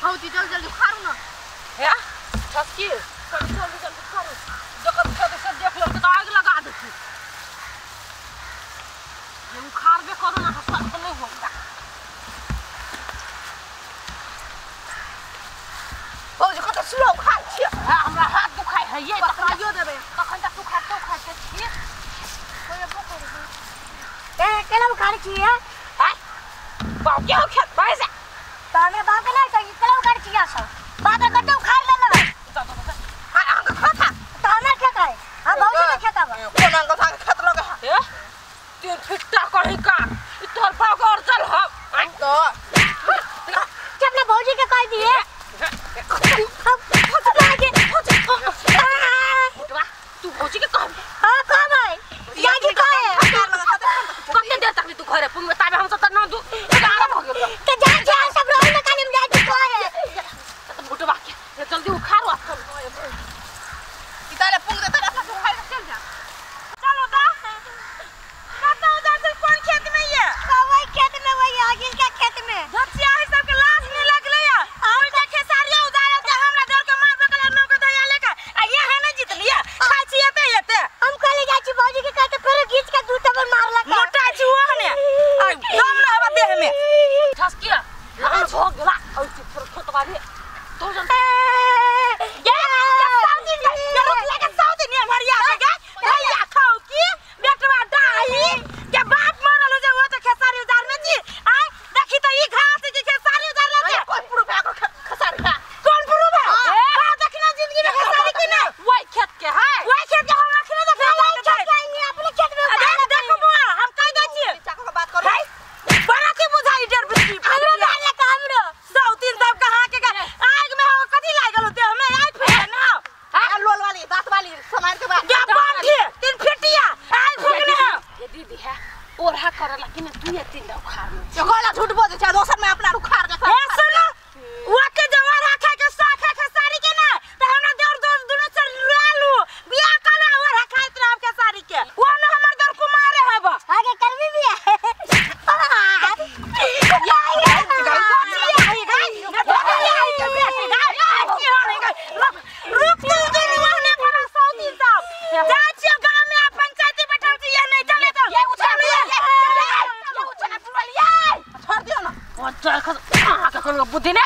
भौजी जल्दी जल्दी उखाड़ू ना हे छसकी कनी जल्दी जल्दी उखाड़ू जकर खेत से देख लो तो आग लगा देती ये उखाड़बे करू ना हंसा नहीं होगा भौजी कत स्लो उखाड़ छी हमरा हाथ दुखाय है ये पकड़ाइयो देबे तखन तक उखाड़ते उखाड़ते छी कोई पकड़ ए केना उखाड़ छी है हाय बाप के खेत भाई से त हमरा बाप के नहीं त केना उखाड़ छी सब बाप रे कत उखाड़ लेला हाय अंग खाता त हमरा खेत है हां भौजी के खेत आब कोन अंग था खेत लगे है तीन फिट्टा कहीं का ई तोर बाप के और चल हम तो अपना भौजी के कह दिए तू भौजी के कह हां कह भाई जाजी कहे कते देर तक तू घरे पुंग ताबे हम सब त न दू आराम हो गेल त जा जा सब रहो न कानी में जाजी कहे त भुटवा के जल्दी उखाड़ो अपन ई ताले पुंग दे ताले अपना उखाड़ के चल जा चलो दा बताओ जा से कोन खेत में ये वही खेत में वही आगिल के खेत में धचिया है सब के लाश नहीं लगले या और के खेसारिया उजारल के हमरा डर के मार बकले नौ के दया लेके आ ये है न जीत लिया खाइ छी एते एते हम कहले जा छी भौजी के कहते फेर घीच के दू टबर मारला मोटा छी वो हने आ दम न हवा देह में ठसकिया लाश हो गेला और फिर खेतवा रे तो जन ये साउदी ये रोक लेके साउदी ने भरिया के गे भैया खाओ की बेटवा डाही के बाप मरल जे वो तो खेसारी उजारने छी आय देखी त ई घास के खेसारी उजारले छे कोन प्रूफ है खेसारी का कोन प्रूफ है हां देखना जिंदगी में खेसारी की नहीं वही खेत के है वही खेत के हम अखने देखले खेत के नहीं अपने खेत में अरे देखो बुआ हम कह दै छी चाचा के बात करू बड़ा के बुझाई डर बुझी हमरो मारले का हमरो सौ तीन सब कहा के आग में हो कथि लागल होते हमें आग फूके ना हां लोल वाली दांत वाली सामान के बात या बांधी तीन फिटिया आग फूकने हो ये दीदी है ओढ़ा करला कि तू ये तीन उखाड़ जो गोला झूठ बोले छै दोसर में अपना उखाड़ के हे सुनो वो के जवार रखा के साखा खेसारी के ना त हमरा देवर दो दुनु से लालू बियाह करा ओढ़ा खाइत रहब खेसारी के वो न हमर दर कुमारे हब आगे करबी भी रुक तू दुनु वहने पर सौदी साहब जा छियो गांव में पंचायती बैठल छी ये नहीं चले तो ये उठा ये उठा पुरलिया छोड़ दियो ना ओ अहाँ के कोनो बुद्धि ने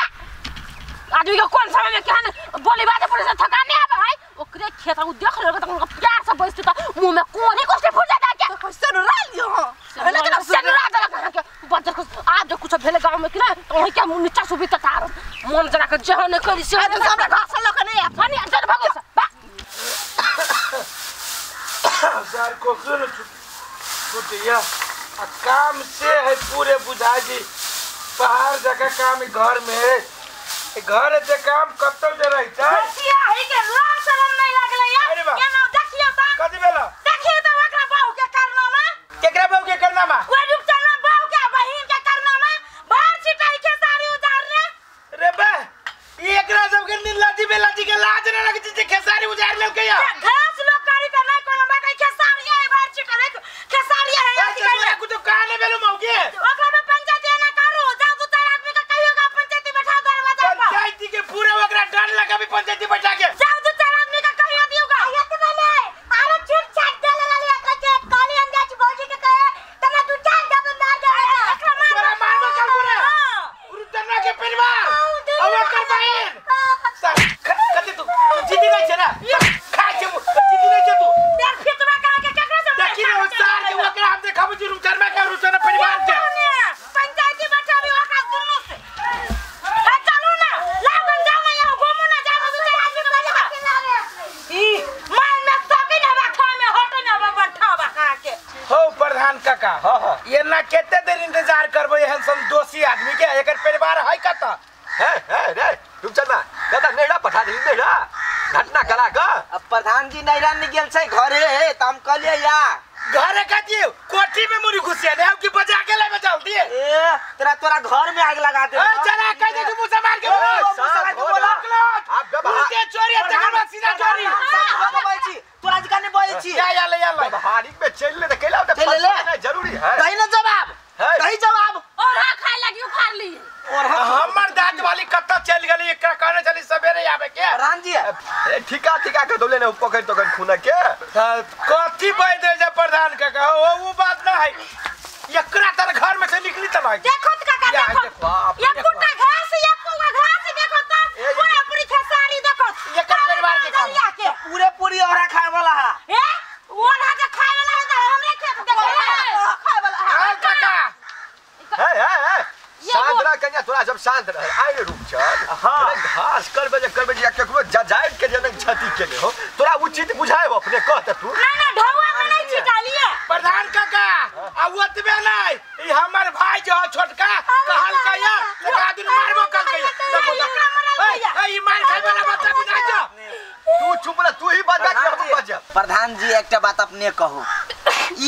आदमी के कोन समय में केहन बोली बात पर से थकान नहीं आवे है ओकरे खेत उ देख लेबे त उनका प्यार से बैठते त मुंह में कोनी कोसे फूट जाता के कैसे रा लियो हां लेकिन अब से रा देलक अहाँ के बच्चा को आज जो कुछ भेले गांव में कि ना तो वही के मुंह नीचा सुबी त तार मन जरा के जहन करी से आज हमरा घास लक नहीं आ पानी अंदर भागो से बा सर कोखन छुटिया आ काम से है पूरे बुझा जी पहाड़ जगह काम घर में है घर से काम कब तक दे रही था देखिया है के लाज शरम नहीं लागले यार अरे बा। केना देखियो त कथी भेला देखियो त ओकरा बहू के कारनामा केकरा बहू के करनामा ओइ रुपचना बहू के बहिन के कारनामा बाहर छिटाई के सारी उजारने रे बा ई एकरा सब के नीलाजी बेलाजी के लाज न लगै छै जे खेसारी उजार लेलकै या घास लोग करी त नहीं कोनो बात खेसारी है बाहर छिटाई खेसारी है अच्छा तोरा कुछ कहा नहीं भेलु मौके ओकरा में पंचायती ना करू जाओ दू चार आदमी के कहियो का पंचायती बैठा दरवाजा पर पंचायती के पूरा ओकरा डर लगा भी पंचायती बैठा के जाओ दू चार आदमी के कहियो दियो का आया त मैंने आरो छूट छाट देले लाली एकरा के काली हम जाची भौजी के कहे त मैं दू चार डब मार दे एकरा मार तोरा मारबो कल पूरा रुतना के परिवार और ओकर बहिन सर कथी तू तू जीती नहीं छै ना खाय छै जीती नहीं छै तू डर फिटवा कहा के केकरा से देखी रे सार के ओकरा हम देखाबो छी रुचरमा के रुचना परिवार के पंचायती बैठाबी ओकरा दुनू से ए चलू ना लागन जाओ ना यहाँ घूमू ना जाओ दू चार आदमी के बजा ई मान में सकी ना बा खाए में हटे ना बा बैठा बा कहा के हो प्रधान काका हाँ हाँ ये ना केते देर इंतजार करबो एहन सन दोषी आदमी के एकर परिवार है कत हे हे रे रुपचना दादा नेड़ा पठा देली नेड़ा घटना करा का अब प्रधान जी नैरा नहीं गेल छै घरे त हम कहलिए या घरे कथी कोठी में मुरी घुसिया ने अब की बजा के ले बजाल दिए ए तोरा तोरा घर में आग लगा दे ए चला कह दे तू मुंह मार के ए, शांत हो जा। आप व्यवहार- उल्टे चोरी तकर बाद सीधा चोरी बोलै छी तोरा जी कने बोलै छी या या ले या ले व्यवहारिक में चल ले त कैला त चलि ले। फंसना जरूरी है दही न जवाब है। दही जवाब और हा खाए लगी उखाड़ ली और हमर दांत वाली कत्ता कत चल गेली एकरा कहने चली सवेरे आवे के प्रधान जी ए ठिका ठिका के दोले ने पकड़ तकड़ खूना के कथी बज दे जे प्रधान काका ओ बात ना है एकरा तर घर में से निकली त नहीं देखो त काका देखो ये कुटा घास ये पुआ घास देखो त पूरा पूरी खेसारी देखो एकर परिवार के काम के पूरे पूरी औरा खाए वाला है ए ओरा जे खाए वाला है त हमरे खेत देखो खाए वाला है ए काका हे हे हे शांत रह कन्या थोड़ा सब शांत रह आइ रुक चल हां घास करबे जे करबे जे केकरो जाय के जे क्षति केने हो तोरा उचित बुझाए अपने कह त तू ना ना ढौआ में नहीं छिटालिए प्रधान काका आ ओतबे नहीं ई हमर भाई जो छोटका कहल कया लगा दिन मारबो कल कया देखो ए ई मार खाए वाला बच्चा बुझा जो तू चुप रह तू ही बजा के हम बजा प्रधान जी एकटा बात अपने कहू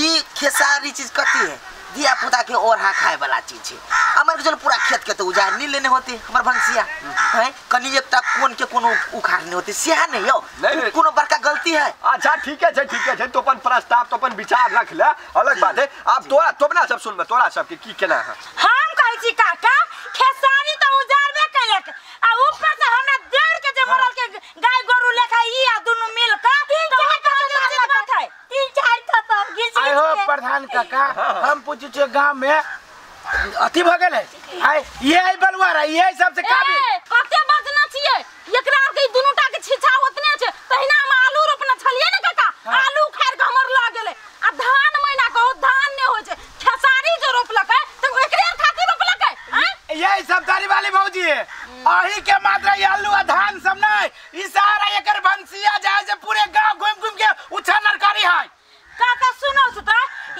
ई खेसारी चीज कथी है दिया पुता के ओढ़ा खाए वाला चीज है हमार के चलो पूरा खेत के तो उजार नहीं लेने होती हमर भंसिया है कनी एकटा कोन के कोनो उखाड़ नहीं होती सिया नहीं यो कोनो बड़का गलती है। अच्छा ठीक है ठीक है तो अपन प्रस्ताव तो अपन विचार रख ले अलग बात है। अब तोरा तोबना सब सुन तोरा सब के की केना है हम कहै छी काका खेसारी तो उजारबे केलक आ ऊपर से हमरा देर के जे मरल के गाय गोरु लेखा ई आ दुनु मिल के तीन चार थप्पड़ घिस आइ हो प्रधान काका हम पूछै छियै गांव में अथी भ गेलै आइ ये आई बलुआ ये सब से काबी कते बजना छियै एकरा आर के दुनु टा के छिछा ओतने छै तहिना हम आलू रोपने छलियै ने काका आलू उखाड़ के हमर ल गेलै आ धान महीना कहू धान नै होय छै खेसारी जे रोपलकै त एकरे आर खातिर रोपलकै ये सब तारी वाली भौजी अही के मात्रा आलू आ धान सब नै ई सारा एकर भंसिया जाय से पूरे गांव घूम घूम के उछानर करी है। काका सुनो सुता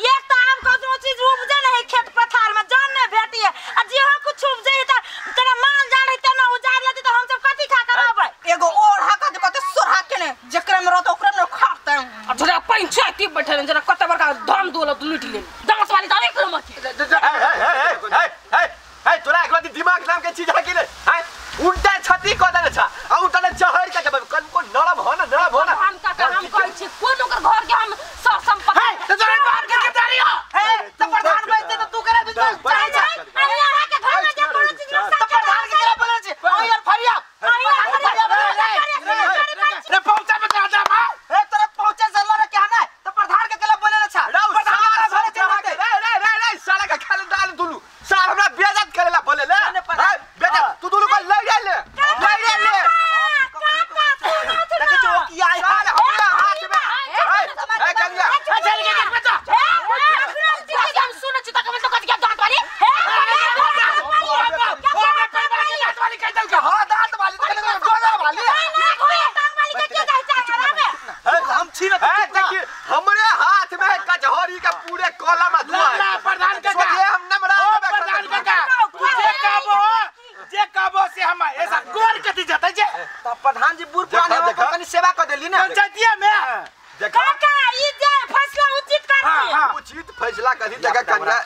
एक त आब कोनो चीज उपजे नहीं खेत पथार में जान नहीं भेटी है आ जे हो कुछ उपजे त तोरा माल जान है तेना उजार लेते त हम सब कथी खा के रहबै एगो ओढ़ा का कते सोरहा के ने जेकरा में रहत ओकरा में खाते आ जरा पंचायती बैठल जरा कते बड़का धन दौलत लूट ले दास वाली दावे कर मत हे हे हे तोरा एक बार दिमाग नाम के चीज है कि नहीं हैं उल्टा छती क देने छ आ उल्टा ने चहर के जब कनको नरम हो ना नरम हो ना हम काका हम कहै छी कोन ओकर घर के हम सब संपत्ति हे त तोरा बाहर के दारी हो हे त प्रधान बैठते त तू करे बिजनेस चाहे अरे यहां के घर में जे कोनो चीज त प्रधान के केरा बोले छी ओ यार फरिया रे पहुंचा में जा भाई हे तोरा पहुंचे से लड़ के हना त प्रधान के केला बोले छ प्रधान के घर चल रे रे रे रे साला का खाली डाल दुनु साला हमरा बेइज्जत करेला बोले ले बेटा तू दुनु को ले जा ले ले जा ले काका देखे छो की आय साला हमरा हाथ में ए कन्या चल के देख बच्चा हम सुनै छी त कमे तो कथि के दांत वाली हे ओ हमरा परिवार के दांत वाली कह दल हां दांत वाली त कने गोदर वाली हम छी ना देखिए हमरे हाथ में कचहरी का पूरे कलम अधुआ है प्रधान काका हम नमरा प्रधान काका जे कहबो से हम ऐसा गोर कथी जतै जे त प्रधान जी बूढ़ पुरान है कनी सेवा क देली ना पंचायतिया में देखा काका ई जे फैसला उचित करती उचित फैसला कथी जगह कन्या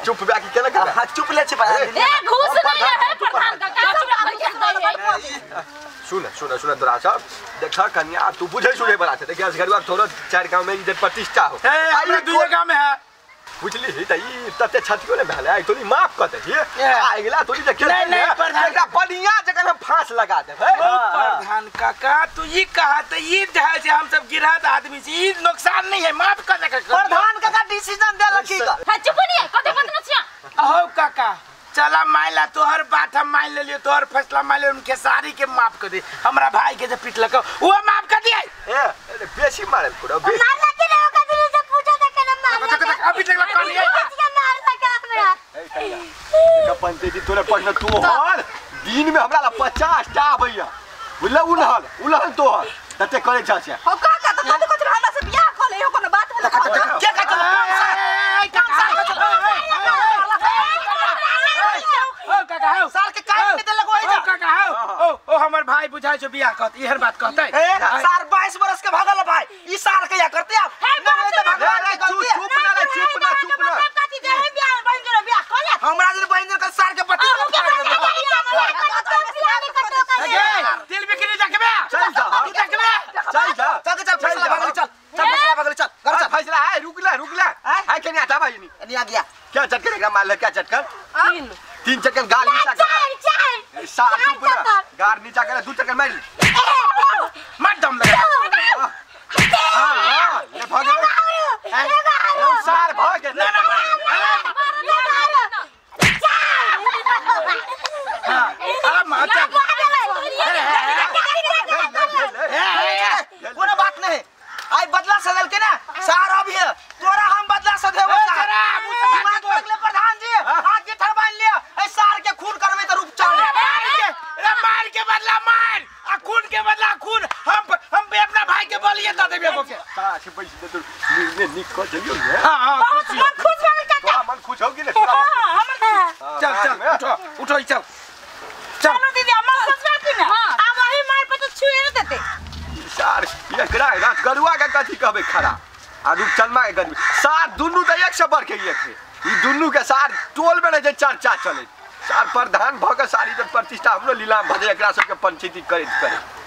चुप बा की केना कर हां चुप ले छी प्रधान ए घूस नहीं है प्रधान काका चुप सुन सुन सुन तोरा सब देखा कन्या तू बुझै सुनै बला छै देखिए असगरुआ थोड़ा चार गांव में इज्जत प्रतिष्ठा हो ए दुए गांव में है बुझली ही त ई तते छतियो ने भेलै आई तोनी माफ क दही आ अगला तोनी जे नहीं नहीं प्रधान एकरा बढ़िया जगह हम फांस लगा देबै प्रधान काका तू ई कहा त ई जे से हम सब गिरहत आदमी छी ई नुकसान नहीं है माफ कर दे प्रधान काका डिसीजन दे लखी का हां चुप नहीं कते बंद न छिया अहो काका चला मान ला तोहर बात हम मान लेलियो तोहर फैसला मान लेलियो खेसारी के माफ कर दे हमरा भाई के जे पिटलक वो माफ कर दिए ए बेसी मारल पूरा बेसी मारला के नहीं ओका दिल से पूछो त केना मारला देख अभी तक कहानी है मारला का हमरा देखा पंचायती तोरे पढ़ना तू हर दिन में हमरा ला 50 टा आबैया बुझला उलहल उलहल तोहर तते करे छ छै हो काका त कते कते हमरा से बियाह क ले कोनो बात भेल के का चलो ओ काका हो साल के काहे में देलक ओइ ओ काका हो ओ ओ हमर भाई बुझाय छो बियाह कहत इहर बात कहतै ए साल 22 बरस के भागल भाई ई साल के या करते आप नहीं त भगवान के गलती है चुप ना रे चुप ना चुप ना कथी जे हम बियाह बन गेलो बियाह क ले हमरा जे बहिन के साल के पति तिल बिक्री देखबे चल जा तू देखबे चल जा चल चल फैसला भागल चल चल फैसला भागल चल घर चल फैसला है रुक ले रुक ले हाय कन्या आता भाई नहीं आ गया क्या चटकर एकरा मार ले क्या चटकर तीन चटकर गाल चार चार सार चुप ना गार नीचा करे दू चक्कर मार मार दम लगा हां हां ले भाग गेल सार भाग गेल ना ना हां अरे माता कोनो बात नहीं आई बदला सदल के ना सार अभी है तोरा हम बदला सदेबो सार दिमाग लगले प्रधान जी आज के ठरबान लिया ए सार के खून करबे त रूपचंद अरे मार के बदला मार आ खून के बदला खून हम भी अपना भाई के बोलिए द देबे को के सार पैसा दे तू निर्णय निक क जइयो ने हां हां बहुत मन खुश भऽ गेल काका तोरा मन खुश हो गेलै तोरा हां हमर चल चल उठो उठो चल चल चलो दीदी हमर खुश भऽ गेल ना आ वही मार पर तो छुए न देते सार एकरा रात गरुआ के कथी कहबे खरा आ रूपचंदमा के गरीब सार दुनू त एक से बढ़ के एक है ई दुनू के सार टोल में रहे छै चर्चा चले सार प्रधान भ के सारी जब प्रतिष्ठा हमरो लीलाम भ जाय एकरा सबके पंचायती करैत करैत।